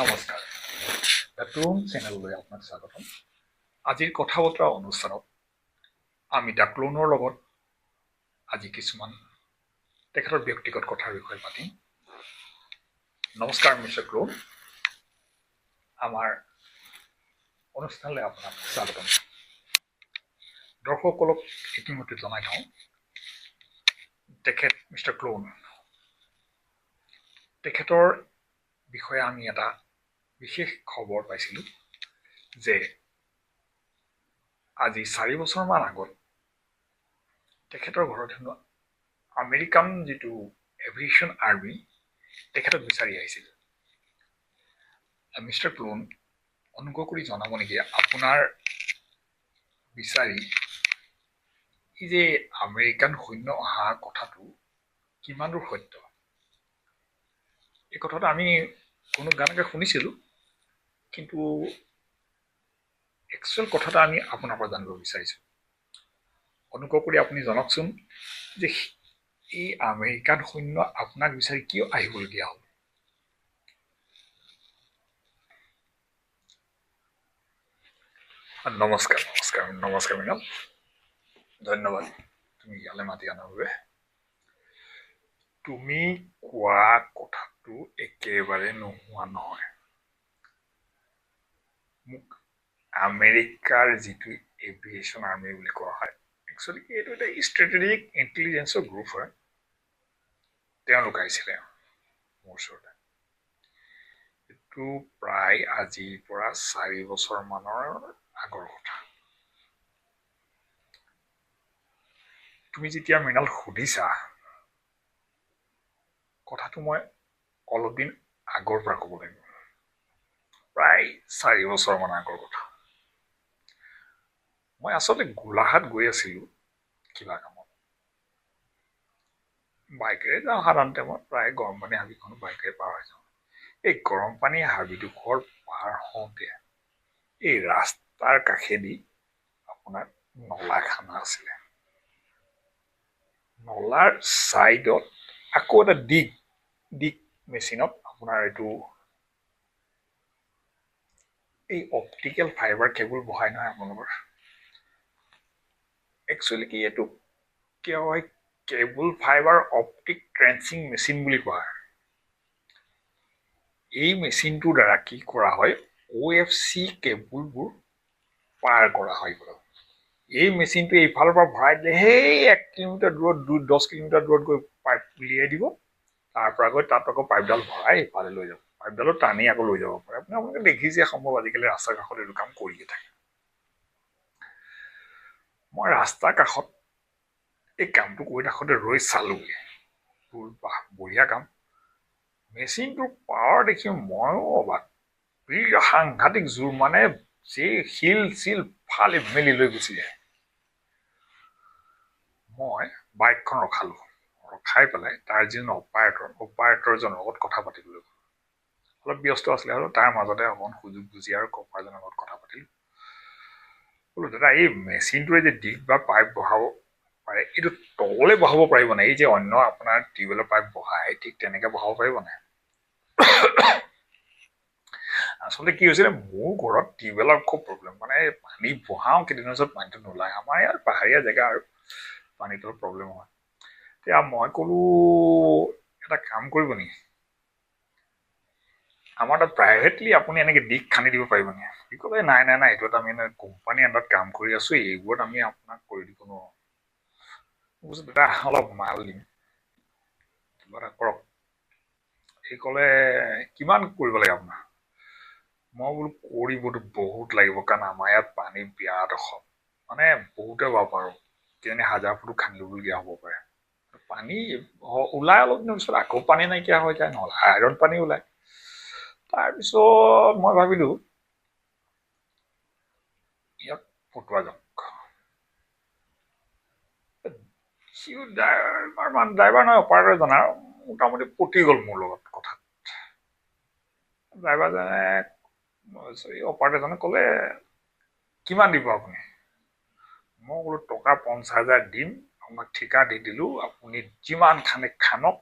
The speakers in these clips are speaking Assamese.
নমস্কাৰ, the clone চেনেললৈ আপোনাক স্বাগতম। আজিৰ কথা বতৰা অনুষ্ঠানত আমি the ক্লোনৰ লগত আজি কিছুমান তেখেতৰ ব্যক্তিগত কথাৰ বিষয়ে পাতিম। নমস্কাৰ মিষ্টাৰ ক্লোন, আমাৰ অনুষ্ঠানলৈ আপোনাক স্বাগতম। দৰ্শকসকলক ইতিমধ্যে জনাই থওঁ, তেখেত মিষ্টাৰ ক্লোন, তেখেতৰ বিষয়ে আমি এটা বিশেষ খবৰ পাইছিলোঁ যে আজি 4 বছৰমান আগত তেখেতৰ ঘৰত হেনো আমেৰিকান যিটো এভিয়েশ্যন আৰ্মি তেখেতক বিচাৰি আহিছিল। মিষ্টাৰ ক্লোন, অনুগ্ৰহ কৰি জনাব নেকি আপোনাৰ বিচাৰি এই যে আমেৰিকান সৈন্য অহা কথাটো কিমান দূৰ সত্য? এই কথাটো আমি কোনো গানকে শুনিছিলোঁ, কিন্তু একচুৱেল কথাটো আমি আপোনাৰ পৰা জানিব বিচাৰিছোঁ। অনুগ্ৰহ কৰি আপুনি জনাওকচোন যে এই আমেৰিকান সৈন্য আপোনাক বিচাৰি কিয় আহিবলগীয়া হ'ল? নমস্কাৰ, নমস্কাৰ, নমস্কাৰ মৃণাল, ধন্যবাদ তুমি ইয়ালৈ মাতি অনাৰ বাবে। তুমি কোৱা কথাটো একেবাৰে নোহোৱা নহয়। মোক আমেৰিকাৰ যিটো এভিয়েশ্যন আৰ্মি বুলি কোৱা হয়, একচুৱেলি এইটো এটা ষ্ট্ৰেটেজিক ইণ্টেলিজেঞ্চৰ গ্ৰুপ হয়, তেওঁলোক আহিছিলে মোৰ ওচৰতে। এইটো প্ৰায় আজিৰ পৰা 4 বছৰমানৰ আগৰ কথা। তুমি যেতিয়া মৃণাল সুধিছা কথাটো, মই অলপ দিন আগৰ পৰা ক'ব লাগিব, প্ৰায় 4 বছৰমান আগৰ কথা। মই আচলতে গোলাঘাট গৈ আছিলোঁ কিবা কামত, বাইকেৰে যাওঁ সাধাৰণতে। মই প্ৰায় গৰমপানী হাবিখন বাইকেৰে পাৰ হৈ যাওঁ। এই গৰমপানী হাবিডোখৰ পাৰ হওঁতে এই ৰাস্তাৰ কাষেদি আপোনাৰ নলা খানা আছিলে। নলাৰ ছাইডত আকৌ এটা ডিগ মেচিনত আপোনাৰ এইটো এই অপটিকেল ফাইবাৰ কেবুল বহাই নহয় আপোনালোকৰ। একচুৱেলি কি এইটো কিয় হয়, cable fibre optic trenching machine বুলি কোৱা হয়। এই মেচিনটোৰ দ্বাৰা কি কৰা হয়, OFC কেবুলবোৰ পাৰ কৰা হয়। এই মেচিনটো এইফালৰ পৰা ভৰাই দিলে সেই 1 কিলোমিটাৰ দূৰত, 10 কিলোমিটাৰ দূৰত গৈ পাইপ উলিয়াই দিব, তাৰ পৰা গৈ তাত আকৌ পাইপডাল ভৰাই এইফালে লৈ যাব, পাইপডালো টানি আকৌ লৈ যাব পাৰে। আপোনালোকে দেখিছে সম্ভৱ আজিকালি ৰাস্তাৰ কাষত এইটো কাম কৰিয়ে থাকে। মই ৰাস্তাৰ কাষত এই কামটো কৰি থাকোঁতে ৰৈ চালোঁগৈ, বাহ বঢ়িয়া কাম। মেচিনটোৰ পাৱাৰ দেখি ময়ো অবাক, বিৰাট সাংঘাতিক জোৰ, মানে যে শিল চিল ফালি মেলি লৈ গুচি যায়। মই বাইকখন ৰখালোঁ, ৰখাই পেলাই তাৰ যিজন অপাৰেটৰজনৰ লগত কথা পাতিবলৈ গ'লোঁ। অলপ ব্যস্ত আছিলে আৰু তাৰ মাজতে অকণ সুযোগ বুজি আৰু অপাৰেটৰজনৰ লগত কথা পাতিলোঁ। বোলো দাদা, এই মেচিনটোৰে যে ডিগ বা পাইপ বহাব পাৰে, এইটো তললৈ বহাব পাৰিব নাই? এই যে অন্য আপোনাৰ টিউবৱেলৰ পাইপ বহাই ঠিক তেনেকৈ বহাব পাৰিব নাই? আচলতে কি হৈছিলে, মোৰ ঘৰত টিউবৱেলৰ খুব প্ৰব্লেম, মানে পানী বহাওঁ কেইদিনৰ পিছত পানীটো নোলায়। আমাৰ ইয়াত পাহাৰীয়া জেগা আৰু পানীটোৰ প্ৰব্লেম হয়। এতিয়া মই ক'লোঁ এটা কাম কৰিব নেকি, আমাৰ তাত প্ৰাইভেটলি আপুনি এনেকৈ ডিগ খান্দি দিব পাৰিব নেকি? সি ক'লে নাই নাই নাই, এইটোত আমি কোম্পানী আণ্ডাৰত কাম কৰি আছোঁ, এইবোৰত আমি আপোনাক কৰি দিব নোৱাৰোঁ। কৈছোঁ দাদা অলপ মাল দিম, কিবা এটা কৰক। সি ক'লে কিমান কৰিব লাগে আপোনাৰ? মই বোলো কৰিবতো বহুত লাগিব, কাৰণ আমাৰ ইয়াত পানী বিৰাট অসম, মানে বহুতে পাব পাৰোঁ, কিজানি 1000 ফুটো খান্দিবলগীয়া হ'ব পাৰে। পানী ওলাই অলপ দিনৰ পিছত আকৌ পানী নাইকিয়া হৈ যায়, নহ'লে আইৰণ পানী ওলায়। তাৰপিছত মই ভাবিলোঁ ইয়াক পটোৱা যাওক। সিও ড্ৰাইভাৰ নহয়, অপাৰেটৰজন আৰু মোটামুটি পটি গ'ল মোৰ লগত কথাত। ড্ৰাইভাৰজনে অপাৰেটৰজনে ক'লে কিমান দিব আপুনি? মই ক'লো টকা 50,000 দিম, আপোনাক ঠিকা দি দিলোঁ, আপুনি যিমান খানে খানক,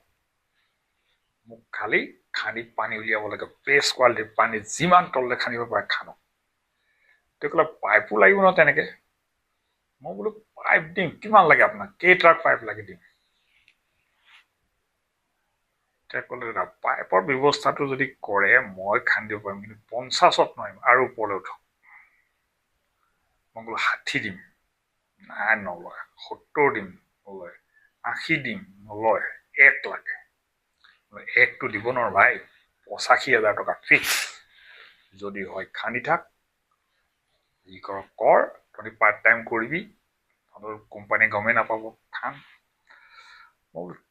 মোক খালি খান্দি পানী উলিয়াব লাগে, বেষ্ট কোৱালিটিৰ পানী যিমান তললৈ খান্দিব পাৰে খানক। তেওঁ ক'লে পাইপো লাগিব ন তেনেকৈ। মই বোলো পাইপ দিম, কিমান লাগে আপোনাক, কেই ট্ৰাক পাইপ লাগে দিম। তেওঁ ক'লে দাদা পাইপৰ ব্যৱস্থাটো যদি কৰে মই খান্দিব পাৰিম, কিন্তু 50ত নোৱাৰিম, আৰু ওপৰলৈ উঠক। মই বোলো 60 দিম, নাই নলয়। 70 দিম, নলয়। 80 দিম, নলয়। 1 লাগে। 1টো দিব নোৱাৰো ভাই, 85,000 টকা ফিক্স। যদি হয় খান্দি থাক, যি কৰ কৰ, তহঁতি পাৰ্ট টাইম কৰিবি, তহঁতৰ কোম্পানীয়ে গমেই নাপাব, খান। মই বোলো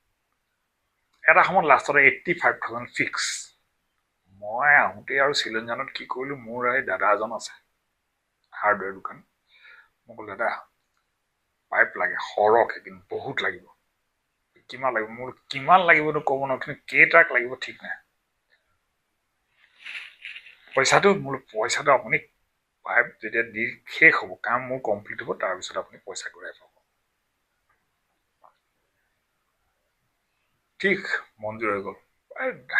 এটা সময়ত লাষ্টতে 85,000 ফিক্স। মই আহোঁতে আৰু চিলনজানত কি কৰিলোঁ, মোৰ এই দাদা এজন আছে হাৰ্ডৱেৰ দোকান। মই ক'লো দাদা পাইপ লাগে সৰহকৈ, কিন্তু বহুত লাগিব। কিমান লাগিব? মোৰ কিমান লাগিবতো ক'ব নোৱাৰো, কিন্তু কেই ট্ৰাক লাগিব ঠিক নাই। পইচাটো মোৰ পইচাটো আপুনি পাইপ যেতিয়া দি শেষ হ'ব, কাম মোৰ কমপ্লিট হ'ব, তাৰপিছত আপুনি পইচা ঘূৰাই পাব। ঠিক মঞ্জুৰ হৈ গ'ল।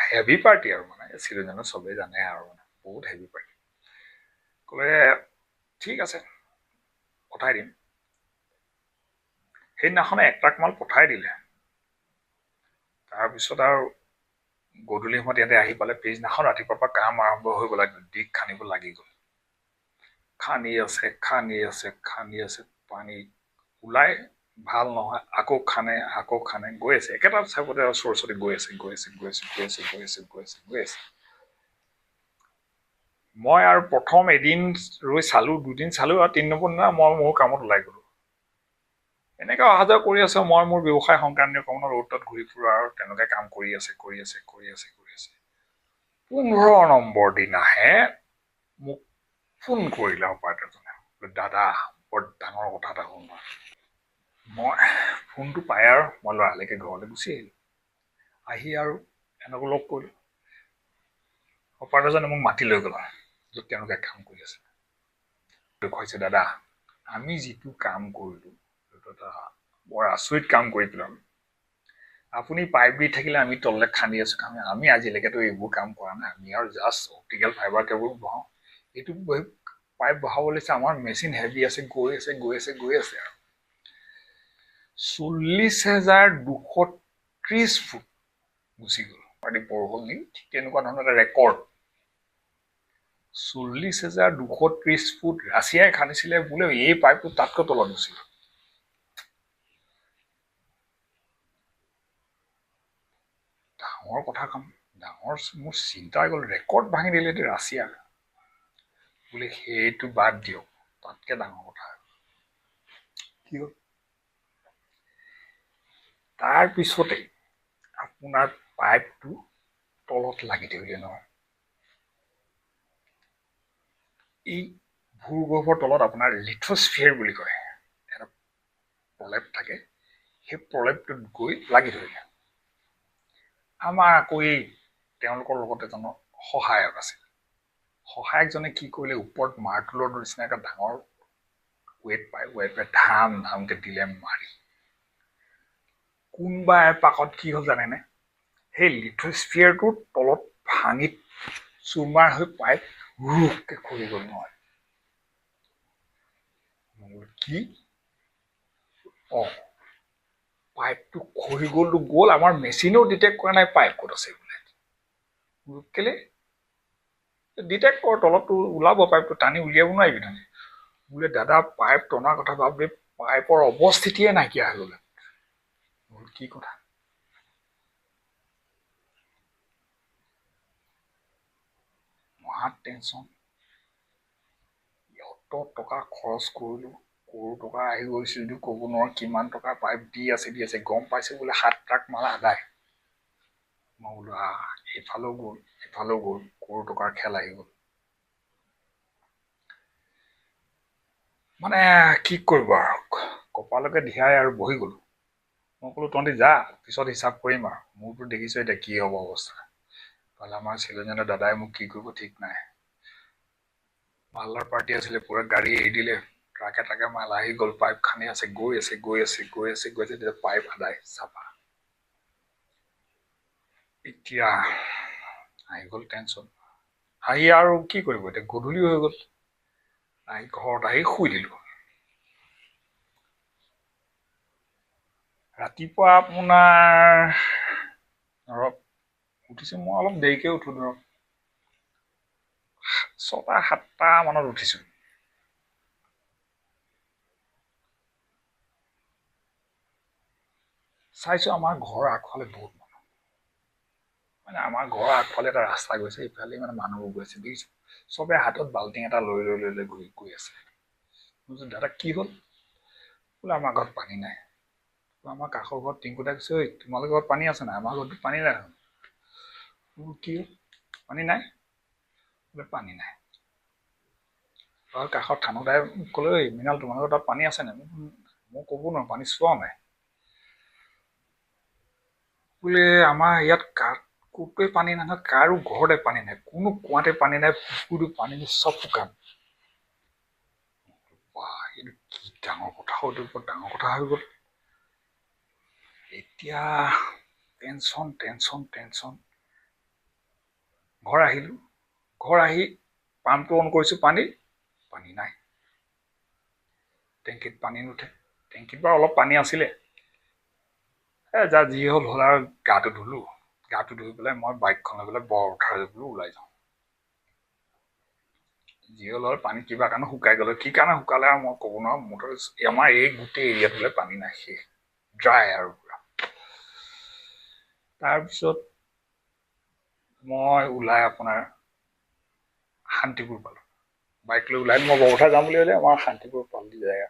হেভি পাৰ্টি আৰু, মানে চিলনজানত চবেই জানে আৰু, মানে বহুত হেভি পাৰ্টি। ক'লে ঠিক আছে পঠাই দিম। সেইদিনাখনে 1 ট্ৰাক মাল পঠাই দিলে। তাৰপিছত আৰু গধূলি সময়ত ইয়াতে আহি পালে। পিছদিনাখন ৰাতিপুৱাৰ পৰা কাম আৰম্ভ হৈ গ'ল, দিগ খান্দিব লাগি গ'ল। খান্দি আছে, খান্দি আছে, খান্দি আছে, পানী ওলাই ভাল নহয়, আকৌ খানে, আকৌ খানে, গৈ আছে একেটা চাপতে আৰু চৰচতে গৈ আছে, গৈ আছে, গৈ আছে, গৈ আছে, গৈ আছে, গৈ আছে, গৈ আছে। মই আৰু প্ৰথম এদিন ৰৈ চালোঁ, দুদিন চালোঁ, আৰু 3 নম্বৰ দিনা মই মোৰ কামত ওলাই গ'লোঁ। এনেকৈ অহা যোৱা কৰি আছোঁ মই, মোৰ ব্যৱসায় সংক্ৰান্তীয় কামত ৰ'দ ত'ত ঘূৰি ফুৰোঁ আৰু তেওঁলোকে কাম কৰি আছে, কৰি আছে, কৰি আছে, কৰি আছে। 15 নম্বৰ দিনাহে মোক ফোন কৰিলে অপাৰেটৰজনে, বোলে দাদা বৰ ডাঙৰ কথা এটা হ'ল নহয়। মই ফোনটো পাই আৰু মই লৰালৰিকৈ ঘৰলৈ গুচি আহিলোঁ। আহি আৰু এনেকৈ লগ কৰিলোঁ। অপাৰেটৰজনে মোক মাতি লৈ গ'ল য'ত তেওঁলোকে কাম কৰি আছে। দেখুৱাইছে দাদা আমি যিটো কাম কৰিলোঁ সেইটো এটা বৰ আচৰিত কাম কৰি পেলালোঁ। আপুনি পাইপ দি থাকিলে আমি তললৈ খান্দি আছোঁ, আমি আজিলৈকেতো এইবোৰ কাম কৰা নাই, আমি আৰু জাষ্ট অপ্টিকেল ফাইবাৰ কেবল বহাওঁ। এইটো পাইপ বহাব লৈছে, আমাৰ মেচিন হেভি আছে, গৈ আছে, গৈ আছে, গৈ আছে। আৰু 40,230 ফুট গুচি গ'ল। পাৰ্টি বৰ হ'ল নেকি, ঠিক তেনেকুৱা ধৰণৰ এটা ৰেকৰ্ড। 40,230 ফুট ৰাছিয়াই খান্দিছিলে বোলে, এই পাইপটো তাতকৈ তলত গুচি গ'ল। ডাঙৰ কথা কাম, ডাঙৰ মোৰ চিন্তা গ'ল, ৰেকৰ্ড ভাঙি দিলে এইটো ৰাছিয়াৰ বোলে। সেইটো বাদ দিয়ক, তাতকৈ ডাঙৰ কথা কি হ'ল, তাৰপিছতে আপোনাৰ পাইপটো তলত লাগি ধৰিলে নহয়। এই ভূগৰ্ভৰ তলত আপোনাৰ লিথোস্ফিয়াৰ বুলি কয় এটা প্ৰলেপ থাকে, সেই প্ৰলেপটোত গৈ লাগি ধৰিলে। আমাৰ আকৌ এই তেওঁলোকৰ লগত এজন সহায়ক আছিল। সহায়কজনে কি কৰিলে, ওপৰত মাৰ্তুলৰ নিচিনা এটা ডাঙৰ ৱেট পাই, ৱেট পাই ধাম ধামকৈ দিলে মাৰি। কোনোবা এপাকত কি হ'ল জানেনে, সেই লিথোস্ফিয়াৰটোৰ তলত ভাঙি চুৰমাৰ হৈ পাইপ ৰুককৈ খহি গ'ল নহয়। কি পাইপটো খহি গ'লতো গ'ল, আমাৰ মেচিনেও ডিটেক্ট কৰা নাই পাইপ ক'ত আছে বোলে। কেলে ডিটেক্ট কৰ, তলতটো ওলাব পাইপটো, টানি উলিয়াব নোৱাৰিবি টানি। বোলে দাদা পাইপ টনাৰ কথা ভাবি পাইপৰ অৱস্থিতিয়ে নাইকিয়া হৈ গ'ল। কি কথা, মহা টেনচন। অত টকা খৰচ কৰিলোঁ, কৰোৰ টকা আহি গৈছে যদিও ক'ব নোৱাৰোঁ কিমান টকা পাইপ দি আছে, দি আছে। গম পাইছে বোলে 7 ট্ৰাক মাল আদায়। মই বোলো এইফালেও গ'ল, এইফালেও গ'ল, কৰোৰ টকাৰ খেল আহি গ'ল। মানে কি কৰিব আৰু, কপালকে ধিয়াই আৰু বহি গ'লোঁ। মই ক'লোঁ তহঁতি যা, পিছত হিচাপ কৰিম আৰু, মোৰতো দেখিছ এতিয়া কি হ'ব অৱস্থা। ইফালে আমাৰ চিলনীজনৰ দাদাই মোক কি কৰিব ঠিক নাই। মালৰ পাৰ্টি আছিলে, পূৰা গাড়ী এৰি দিলে, ট্ৰাকে ট্ৰাকে মাল আহি গ'ল, পাইপ খান্দি আছে, গৈ আছে, গৈ আছে, গৈ আছে, গৈ আছে, তেতিয়া পাইপ আদায় চাফা। এতিয়া আহি গ'ল টেনশ্যন। আহি আৰু কি কৰিব, এতিয়া গধূলি হৈ গ'ল। আহি ঘৰত আহি শুই দিলোঁ। ৰাতিপুৱা আপোনাৰ ধৰক উঠিছোঁ, মই অলপ দেৰিকৈ উঠোঁ, ধৰক 6টা-7টা মানত উঠিছোঁ। চাইছোঁ আমাৰ ঘৰৰ আগফালে বহুত মানুহ, মানে আমাৰ ঘৰৰ আগফালে এটা ৰাস্তা গৈছে, ইফালে মানে মানুহবোৰ গৈছে, দেখিছোঁ চবে হাতত বাল্টিং এটা লৈ লৈ লৈ লৈ গৈ আছে। মই কৈছোঁ দাদা কি হ'ল? বোলে আমাৰ ঘৰত পানী নাই। আমাৰ কাষৰ ঘৰত টিংকুদাই কৈছে, ঐ তোমালোকৰ ঘৰত পানী আছে নাই? আমাৰ ঘৰততো পানী নাই। বোলো কি হ'ল, পানী নাই? বোলে পানী নাই। আৰু কাষৰ থানুদাই মোক ক'লে, ঐ মৃণাল তোমালোকৰ তাত পানী আছে নাই? মই ক'ব নোৱাৰোঁ, পানী চোৱাও নাই। বোলে আমাৰ ইয়াত ক'তোৱে পানী নাই নহয়, কাৰো ঘৰতে পানী নাই, কোনো কুঁৱাতে পানী নাই, পুখুৰীতো পানী নাই, চব শুকান। বাহ, এইটো কি ডাঙৰ কথা হ'ল, এইটো বৰ ডাঙৰ কথা হৈ গ'ল। এতিয়া টেনশ্যন টেনশ্যন টেনশ্যন। ঘৰ আহিলোঁ, ঘৰ আহি পাম্পটো অন কৰিছোঁ, পানী পানী নাই, টেংকিত পানী নুঠে। টেংকিত বাৰু অলপ পানী আছিলে। যা যি হ'ল হ'ল আৰু গাটো ধুলোঁ। গাটো ধুই পেলাই মই বাইকখন লৈ পেলাই বৰপথাৰ বোলো ওলাই যাওঁ। যি হ'ল হ'ল, পানী কিবা কাৰণে শুকাই গ'লে, কি কাৰণে শুকালে আৰু মই ক'ব নোৱাৰোঁ। মোৰ আমাৰ এই গোটেই এৰিয়াটোলৈ পানী নাই, শেষ, ড্ৰাই আৰু পুৰা। তাৰপিছত মই ওলাই আপোনাৰ শান্তিপুৰ পালোঁ। বাইক লৈ ওলাই মই বৰপথাৰ যাম বুলি ভাবিলে আমাৰ শান্তিপুৰ পালোঁ জেগা।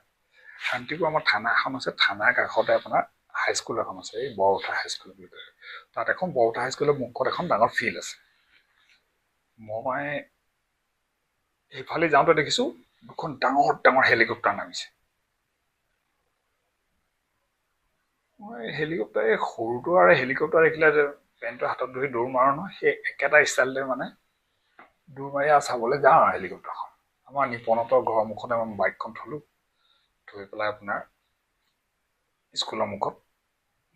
শান্তিপুৰ আমাৰ থানা এখন আছে, থানাৰ কাষতে আপোনাৰ হাইস্কুল এখন আছে, এই বৰপথাৰ হাইস্কুল বুলি কয়। তাত এখন বৰপথাৰ হাইস্কুলৰ মুখত এখন ডাঙৰ ফিল্ড আছে। মই সেইফালে যাওঁতে দেখিছোঁ দুখন ডাঙৰ ডাঙৰ হেলিকপ্টাৰ নামিছে। মই হেলিকপ্টাৰ এই সৰুটো আৰু হেলিকপ্টাৰ দেখিলে পেণ্টটো হাতত ধৰি দৌৰ মাৰোঁ নহয়, সেই একেটা ষ্টাইলতে মানে দৌৰ মাৰি আৰু চাবলৈ যাওঁ আৰু হেলিকপ্টাৰখন। আমাৰ নিপনহঁতৰ ঘৰৰ মুখতে মই বাইকখন থলোঁ, থৈ পেলাই আপোনাৰ স্কুলৰ মুখত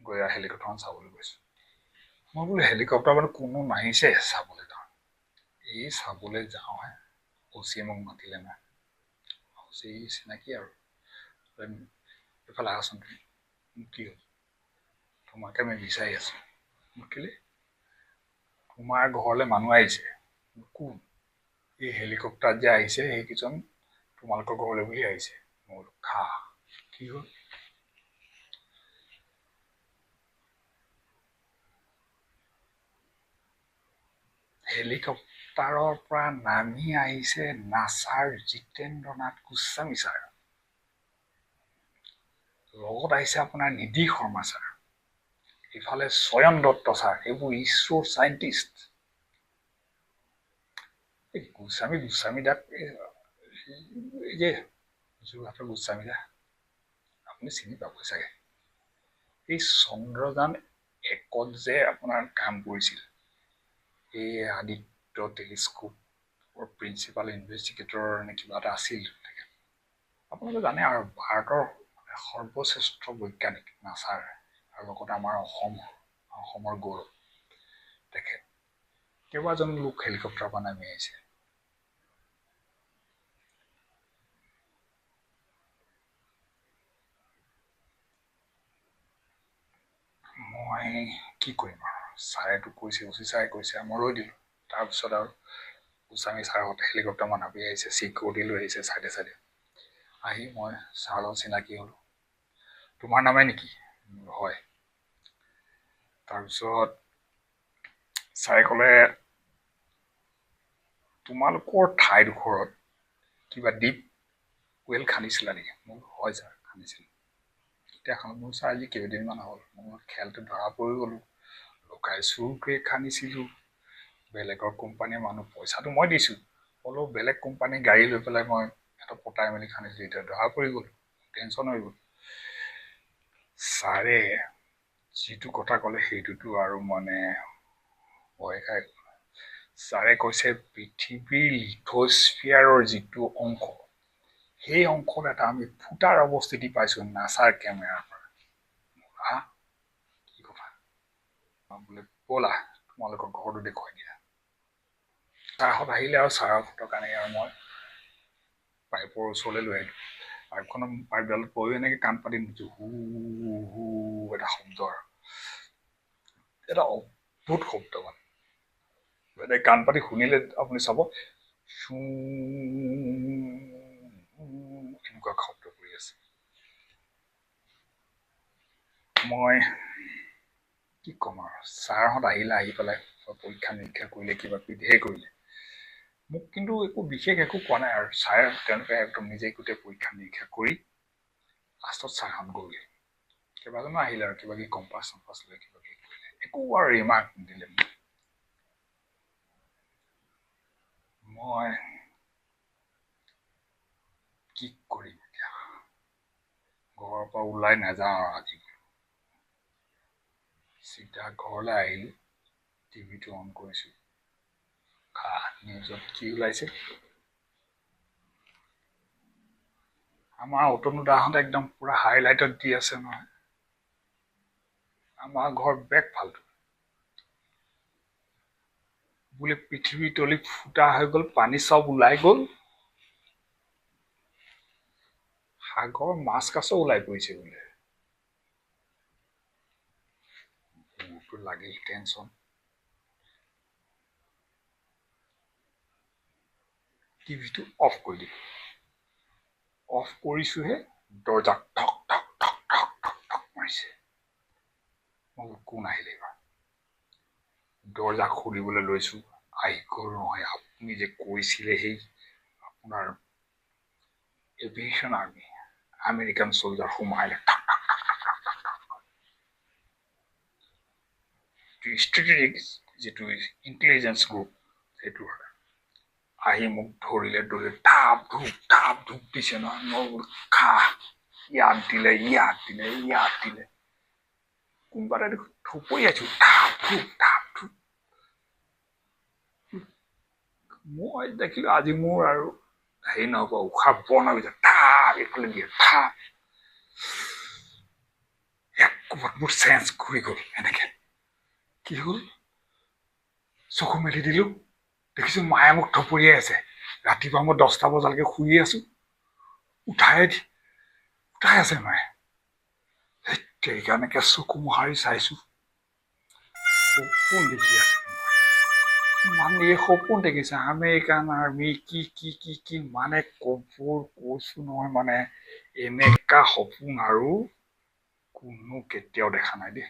গৈ আৰু হেলিকপ্টাৰখন চাবলৈ গৈছোঁ। মই বোলো হেলিকপ্টাৰ মানে কোনো নাহিছে, চাবলৈ যাওঁ। এই চাবলৈ যাওঁহে অ'চিয়ে মোক মাতিলে নহয়। অ'চি চিনাকি আৰু, এইফালে আহাচোন তুমি। মোক কি হ'ল? তোমাকে আমি বিচাৰি আছোঁ। মোক কেলে? তোমাৰ ঘৰলৈ মানুহ আহিছে। কোন? এই হেলিকপ্টাৰ যে আহিছে সেইকেইজন তোমালোকৰ ঘৰলৈ বুলি আহিছে। মই বোলো খা, কি হ'ল? হেলিকপ্টাৰৰ পৰা নামি আহিছে নাছাৰ জিতেন্দ্ৰনাথ গোস্বামী ছাৰ, লগত আহিছে আপোনাৰ নিধি শৰ্মা ছাৰ, ইফালে চয়ন দত্ত ছাৰ, এইবোৰ ইছৰোৰ চাইণ্টিষ্ট। এই গোস্বামী দাক, এই যে যোৰহাটৰ গোস্বামী দা, আপুনি চিনি পাব চাগে। এই চন্দ্ৰযান 1ত যে আপোনাৰ কাম কৰিছিল, এই আদিত্য টেলিস্কোপৰ প্ৰিন্সিপাল ইনভেষ্টিগেটৰ নে কিবা এটা আছিল তেখেত। আপোনালোকে জানে আৰু ভাৰতৰ সৰ্বশ্ৰেষ্ঠ বৈজ্ঞানিক নাছাৰ, আৰু লগতে আমাৰ অসমৰ গৌৰৱ তেখেত। কেইবাজনো লোক হেলিকপ্টাৰৰ পৰা নামি আহিছে। মই কি কৰিম আৰু, ছাৰেতো কৈছে, অচি ছাৰে কৈছে, মই ৰৈ দিলোঁ। তাৰপিছত আৰু গোস্বামী ছাৰহঁত হেলিকপ্টাৰ নামি আহিছে, চিকিউৰিটি লৈ আহিছে চাইডে চাইডে। আহি মই ছাৰৰ লগত চিনাকি হ'লোঁ। তোমাৰ নামে নেকি? হয়। তাৰপিছত ছাৰে ক'লে, তোমালোকৰ ঠাইডোখৰত কিবা ডিপ ৱেল খান্দিছিলা নেকি? মোৰ হয় ছাৰ, খান্দিছিলোঁ। কেতিয়া খান্দিলোঁ? মোৰ ছাৰ আজি কেইদিনমান হ'ল, মোৰ খেলটো ধৰা পৰি গ'লোঁ, লুকাই চুৰকৈ খান্দিছিলোঁ, বেলেগৰ কোম্পানীৰ মানুহ, পইচাটো মই দিছোঁ, হ'লেও বেলেগ কোম্পানীৰ গাড়ী লৈ পেলাই মই সিহঁতক পতাই মেলি খান্দিছিলোঁ, এতিয়া ধৰা পৰি গ'লোঁ, টেনশ্যন হৈ গ'ল। ছাৰে যিটো কথা ক'লে সেইটোতো আৰু মানে ভয় খাই গ'ল। ছাৰে কৈছে, পৃথিৱীৰ লিথ'স্ফিয়াৰৰ যিটো অংশ, সেই অংশত এটা আমি ফুটাৰ অৱস্থিতি পাইছোঁ নাছাৰ কেমেৰাৰ পৰা। হা, কি কথা? বোলে ব'লা তোমালোকৰ ঘৰটো দেখুৱাই দিয়া। ছাৰহঁত আহিলে আৰু ছাৰহঁতৰ কাৰণে আৰু মই পাইপৰ ওচৰলৈ লৈ আহিলোঁ। পাইপখনৰ পাইপডালত পৰিও এনেকৈ কাণ পাতি নিছোঁ, হু হু এটা শব্দ, আৰু এটা অদ্ভুত শব্দ, মানে কাণ পাতি শুনিলে আপুনি চাব চু এনেকুৱা শব্দ কৰি আছে। মই কি ক'ম আৰু, ছাৰহঁত আহিলে, আহি পেলাই পৰীক্ষা নিৰীক্ষা কৰিলে, কিবা কিবি ধেৰ কৰিলে। মোক কিন্তু একো বিশেষ একো কোৱা নাই আৰু ছাৰে তেওঁলোকে একদম নিজে গোটেই পৰীক্ষা নিৰীক্ষা কৰি লাষ্টত ছাৰহঁত গ'লগৈ। কেইবাজনো আহিলে আৰু কিবা কিবি কম্পাছ চম্পাছ লৈ কিবা কিবি কৰিলে, একো আৰু ৰিমাৰ্ক নিদিলে মোক। মই কি কৰিম এতিয়া, ঘৰৰ পৰা ওলাই নাযাওঁ আৰু আজি। চিধা ঘৰলৈ আহিলোঁ, টিভিটো অন কৰিছোঁ, খা নিউজত কি ওলাইছে, আমাৰ অতনু দাহঁতে একদম পুৰা হাইলাইটত দি আছে নহয়, আমাৰ ঘৰ বেগ ফাল্টু বোলে, পৃথিৱীৰ তলি ফুটা হৈ গ'ল, পানী চব ওলাই গ'ল, সাগৰ মাছ কাছ ওলাই পৰিছে বোলে। মোৰতো লাগিল টেনচন। টিভিটো অফ কৰি দিলোঁ, অফ কৰিছোহে দৰ্জা ঠক ঠক ঠক ঠক ঠক ঠক মাৰিছে। মই বোলো কোন আহিলে এইবাৰ, দৰ্জা খুলিবলৈ লৈছোঁ, আহি গ'ল নহয় আপুনি যে কৈছিলে সেই আপোনাৰ এভিয়েশ্যন আৰ্মি আমেৰিকান চলজাৰ সোমাই ঠক ঠক ঠক ঠক ঠক ঠক ঠক। ষ্ট্ৰেটেজিক যিটো ইণ্টেলিজেঞ্চ গ্ৰুপ সেইটো হয়, আহি মোক ধৰিলে, ধৰি ধাপ ধূপ ধাপ ধূপ দিছে নহয়। মই বোলো খা, ইয়াত দিলে, ইয়াত দিলে, ইয়াত দিলে, কোনোবা এটা দেখোন থপৰিয়াইছোঁ, ধাপ ধূপ ধাপ ধূপ। মই দেখিলোঁ আজি মোৰ আৰু হেৰি নহ'ব, উশাহ বন্ধ হৈ গৈছে, ধাপ এইফালে দিয়ে ধাপ, এক কোবত মোৰ চেঞ্জ ঘূৰি গ'ল। এনেকে কি হ'ল, চকু মেলি দিলোঁ, দেখিছোঁ মায়ে মোক থপৰিয়াই আছে। ৰাতিপুৱা মই 10টা বজালৈকে শুই আছোঁ, উঠাই উঠাই আছে মায়ে। সেইকাৰণে চকু মোহাৰি চাইছোঁ, সপোন দেখি আছোঁ মানে, এই সপোন দেখিছে আমেৰিকান আৰ্মি কি কি কি কি, মানে কবৰ কৈছোঁ নহয়, মানে এনেকা সপোন আৰু কোনো কেতিয়াও দেখা নাই দেই।